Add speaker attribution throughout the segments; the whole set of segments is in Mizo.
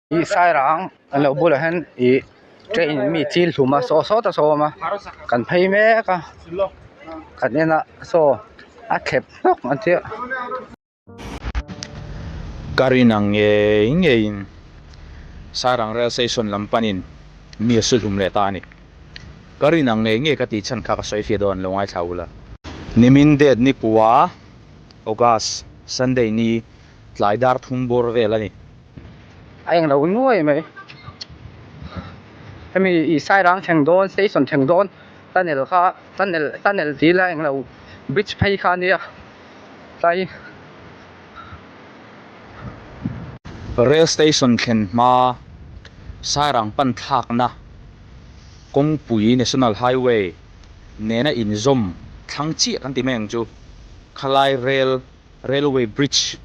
Speaker 1: Ih sairang an lo bulah hian ih train in mi chil hlum a saw sawt a sawm a kan phei mek a kan en a saw a thlep hnawk an tia.
Speaker 2: Ka rin ang ngei ngeiin Sairang rail station lam panin mi a su hlum leh ta a ni. Ka rin ang ngei ngei ka tih chhan kha ka sawi fiah dawn lo ngaithla ula. Nimin date ni kua August Sunday ni tlai dar thum bawr vel a ni.
Speaker 1: A eng lo nuai mai hemi ih sairang thleng dawn station thleng dawn tunnel kha tunnel tunnel tih ila eng lo bridge phei kha ania tlai.
Speaker 2: Rail station thlen hma sairang pan thlakna kawngpui national highway nena inzawm thlang chiah kan ti mai ang chu khalai rail Railway Bridge,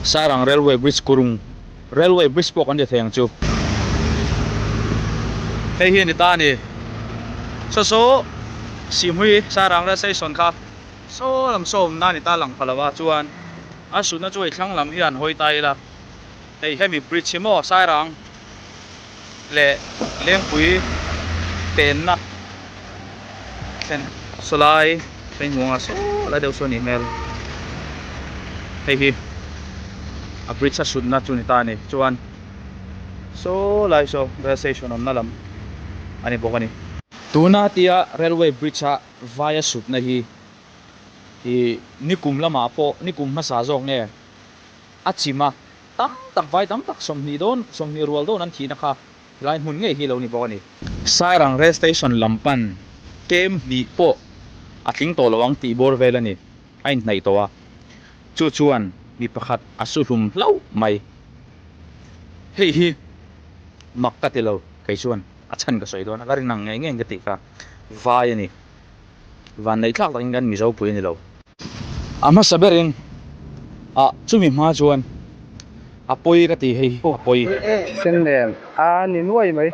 Speaker 2: Sairang Railway Bridge Kurung Railway Bridge pawh kan ti thei ang chu. Hei hi a ni ta a ni. Saw saw Sihhmui Sairang Rail Station kha saw lam saw awmna a ni ta lang pha lo a, chuan a sutna chu hei thlang lam hian hawi ta ila hei hemi bridge hi maw Sairang leh Lengpui penna thlen sawlai hei hmuh anga saw lai deuh saw a nih hmel hei hi a bridge a sutna chu ni ta a ni chuan saw lai saw rail station awmna lam a ni bawk a ni. Tuna tia railway bridge a vai a sutna hi ih nikum lamah pawh nikum hmasa zawk nge a chim a tam tak vai tam tak 20 dawn 20 rual dawn an thihna kha Helai hmun ngei hi lo ni bawk a ni. Sairang Rail Station lam pan kem hnih pawh a tling tawh lo ang tih bawr vel a ni. A inhnaih tawh a, chu chuan mi pakhat a su hlum hlauh mai. Hei hi mak ka ti lo, kei chuan a chhan ka sawi dawn a, ka rin ang ngei ngei ka tih kha vai a ni. Vanneih thlak takin kan Mizo pui a ni lo. A hmasa berin ah chumi hma chuan a pawi ka ti hei a pawi.
Speaker 1: Thisen nen a ni nuai mai.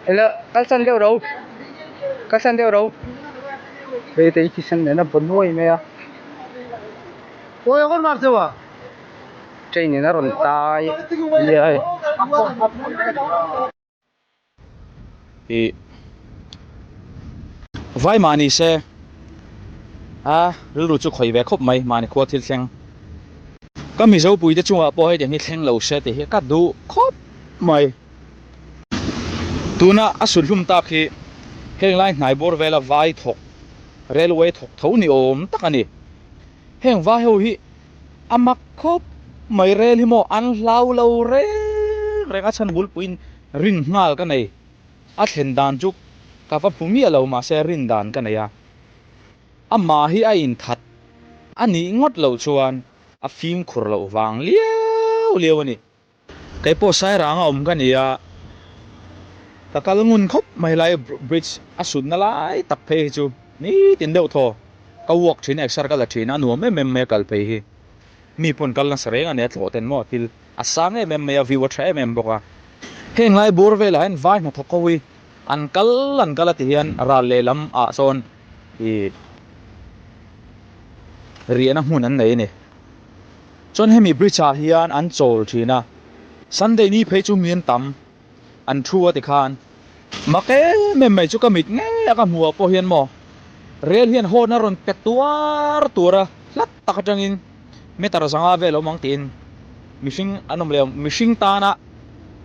Speaker 1: Ela kalsan deuh ro kalsan deuh ro hei te hi thisen nen a vaw nuai mai a. Train in a rawn tai nia hei.
Speaker 2: Ih vai mah ni se a rilru chu khawih ve khawp mai mahni khua thil thleng ka mizo pui te chungah pawh hetiang hi thleng lo se tih hi ka duh khawp mai tuna a sut hlum tak hi heng lai hnai bawr vela vai thawk railway thawk tho ni awm tak a ni heng vai ho hi A mak khawp mai rel hi maw an hlau lo reng reng a chhan bulpuiin rin nghal ka nei. A thlen dan chu ka va hmu miah lo mahse rin dan ka nei a. Amah hi a inthat a nih ngawt loh chuan a fimkhur loh vang liau liau a ni. Kei pawh Sairanga awm ka ni a, ka kal ngun khawp mai lai bridge a sutna lai tak phei hi chu nitin deuh thaw ka walk thin a exer ka la thin a, a nuam em em mai a kal phei hi. Mi pawn kal nasa reng a nia tlawh ten maw thil a sang em em mai a view a tha em em bawk a. Heng lai bur velah hian vai hnathawk ho hi an kal an kal a ti hian ral lehlam ah sawn ih riahna hmun an nei a ni. Chuan hemi bridge ah hian an chawl thin a, Sunday ni phei chu mi an tam, an thu a tikhan mak em em mai chu ka mit ngei a ka hmuh ah pawh hian maw rel hian horn a rawn pe tuar tuar a, hlat tak atangin meter zanga vel a awm ang tiin mihring an awm leh ang, mihring tana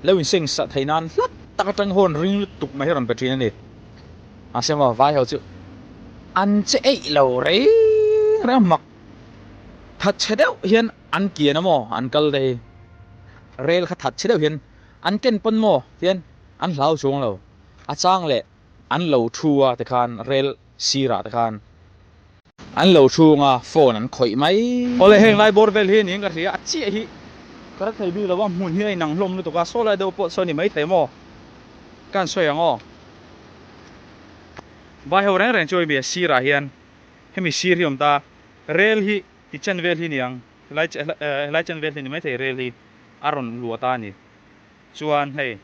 Speaker 2: lo inseng sah theih nan hlat tak atang horn ring lutuk mai hi a rawn pe thin a ni. Mahse maw vai ho chu an che eih lo reng reng a mak. That chhe deuh hian an kian a maw an kal te hi rel kha that chhe deuh hian an ken pawn maw hian an hlau chuang lo a chang leh an lo thu a tikhan rel sirah te khan an lo thu anga phone an khawih mai. Awle heng lai bawr vel hi niin ka hria a chiah hi ka hre thei bik lo a hmun hi a inang hlawm lutuk a saw lai deuh pawh saw ni maithei maw ka han sawi ang aw vai ho reng reng chu hemi a sirah hian Hemi sir hi awm ta, rel hi ti chen vel hi niang, helai helai chen vel hi ni maithei rel hi a rawn luah ta a ni. Chuan hei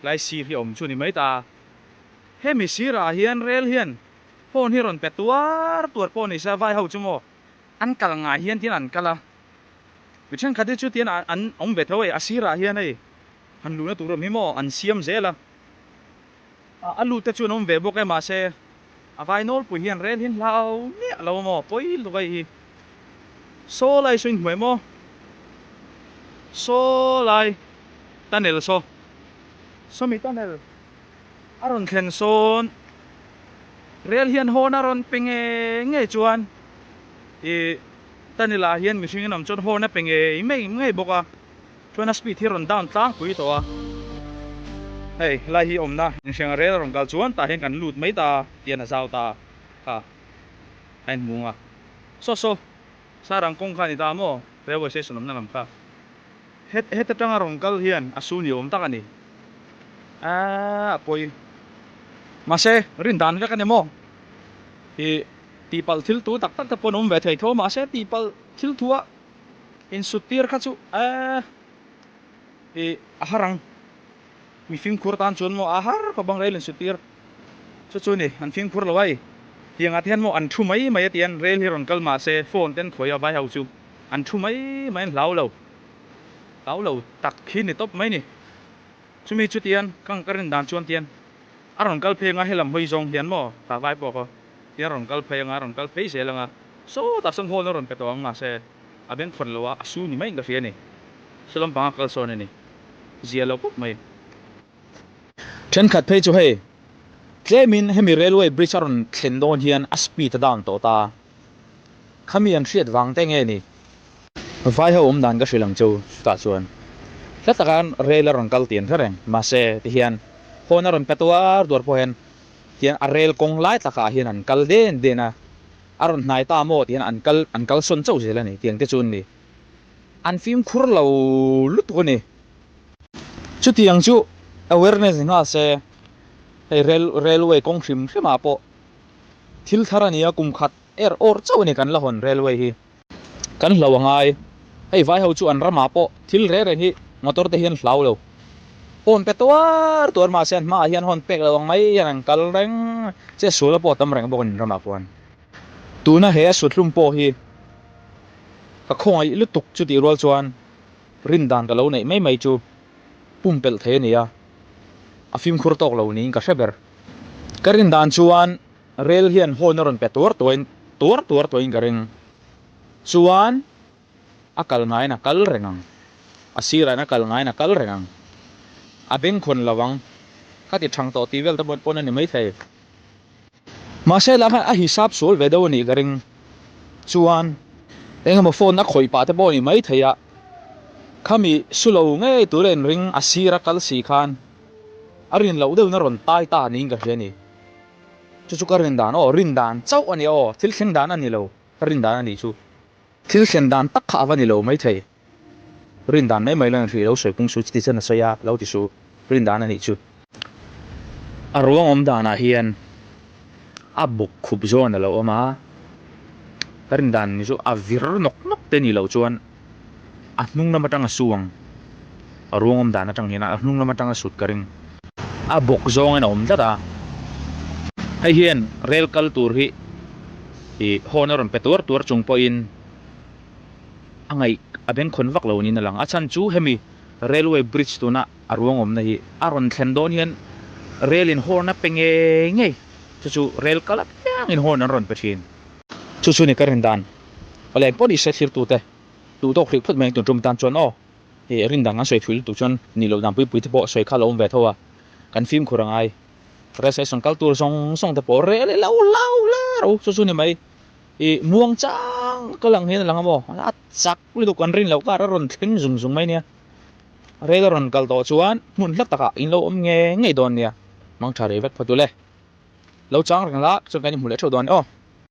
Speaker 2: helai sir hi awm chu ni mai ta. Hemi sirah hian rel hian phone hi rawn pe tuar tuar pawh ni se vai ho chu maw an kal ngai hian tin an kal a. Mi thenkhat hi chu tian an awm ve tho hei a sirah hian hei han luhna tur awm hi maw an siam zel a, a lut te chu an awm ve bawk e mahse a vai nawlpui hian rel hi an hlau miah lo maw pawi lutuk a hei hi saw lai saw inhmuai maw saw lai tunnel saw sawmi tunnel a rawn thlen sawn rel hian hawn a rawn pe ngei ngei chuan ih tunnel ah hian mihring an awm chuan hawn a pe ngei ngei ngei bawk a chuan a speed hi a rawn down tlangpui tawh a hei helai hi awmna inhriang rel a rawn kal chuan tah hian kan lut mai ta tian a zau ta kha a inhmu ang a saw saw sarang kawng kha a ni ta maw railway station awmna lam kha. Het het atanga rawn kal hian a su ni awm tak a ni. Aaa a pawi. Mahse rin dan vek a ni maw? Ih tihpalh thil tu tak tak te pawh an awm ve thei tho a mahse tihpalh thil thu a insut tir kha chu aaa ih a har ang. Mi fimkhur tan chuan maw a har khawp ang rel insut tir chu chu ni an fimkhur lo ai. Tiangah te hian maw an thu mai mai a tian rel hi rawn kal mahse phone te an khawi a vai ho chu. An thu mai mai an hlau lo, hlau lo tak khi ni tawp mai ni. Chumi chu tian ka ka rin dan chuan tian a rawn kal phei anga helam hawi zawng hian maw tah vai pawh khaw tian a rawn kal phei anga a rawn kal phei zel anga sawtah sawn hawn a rawn pe tawh ang mahse a beng khawn lo a a su ni maiin ka hria a ni. Saw lampanga kal sawn a ni zia lo khawp mai. Thenkhat phei chu hei tlemin hemi railway bridge a rawn thlen dawn hian a speed a down tawh ta. Khami an hriat vang te nge ni? Vai ho awm dan ka hrilh ang chu chutah chuan hla taka rail a rawn kal tih an hre reng. Mahse ti hian hawn a rawn pe tuar tuar pawh hian tian a rail kawng lai takah hian an kal den den a, a rawn hnai ta maw ti hian an kal an kal sawn chauh zel a ni tiang te chu an ni. An fimkhur lo lutuk a ni. Chutiang chu awareness ni nghal se hei rail railway kawng hrim hrimah pawh Thil thar a nia kum khat er awr chauh a ni kan la hawn railway hi. Kan hlo a ngai. Hei vai ho chu an ramah pawh thil reng reng hi motor te hian hlau lo. Hawn pe tuar tuar mahse an hmaah hian hawn pek lo ang mai hian an kal reng che sual pawh a tam reng bawk a ni ramah khuan. Tuna he a suthlum pawh hi ka khawngaih lutuk chu tih rual chuan rin dan ka lo neih mai mai chu pumpelh thei a ni a, a fimkhur tawk lo niin ka hre ber. Ka rin dan chuan rel hian hawn a rawn pe tuar tuain tuar tuar tuain ka ring. Chuan a kal ngaiin a kal reng ang. A sirah in a kal ngaiin a kal reng ang. A bengkhawn lo ang. Ka ti thang tawh tih vel te pawn a ni maithei. Mahse lah khan a hisap sual ve deuh a nih ka ring. Chuan engemaw phone a khawih pah te pawh a ni maithei a. Khami su lo ngei tur a inring a sira kal si khan. A rin loh deuhin a rawn tai ta niin ka hria a ni. Chu chu ka rin dan aw, rin dan chauh a ni aw, thil thleng dan a ni lo, ka rin dan a nih chu. Thil thlen dan tak kha a va ni lo maithei. Rin dan mai mai lan hrih lo sawi pung su chuti chuan a sawi a, lo ti su, rin dan a nih chu. A ruang awm danah hian a bawk khup zawn a lo awm a, ka rin dan ni chu a vir nawk nawk te ni loh chuan a hnung lam atang a su ang, a ruang awm dan atang hian a hnung lam atang a sut ka ring. A bawk zawngin a awm tlat a, hei hian rel kal tur hi ih hawn a rawn pe tuar tuar chung pawhin a ngaih a bengkhawn vak lo niin a lang. A chhan chu hemi railway bridge tuna a ruang awmna hi a rawn thlen dawn hian rel in horn a pe ngei ngei, chu chu rel kal apiangin horn an rawn pe thin. Chu chu ni ka rin dan. Awle engpawh ni se thirtute duh tawk hrih phawt mai ang tun tum tan chuan aw ih rin dan kan sawi thui lutuk chuan nih loh dan pui pui te pawh sawi kha a lo awm ve tho a, kan fimkhur a ngai. Rail station kal tur zawng zawng te pawh rel ilo lo la ro chu chu ni mai. Ih muang chang ka lang hian a lang a maw a chak lutuk kan rin loh kar a rawn thleng zung zung mai nia. Rel a rawn kal tawh chuan hmun hla takah in lo awm ngei ngei dawn nia. Mangtha rei vek phawt ule. Lo chang reng la chuan kan inhmu leh theuh dawn aw.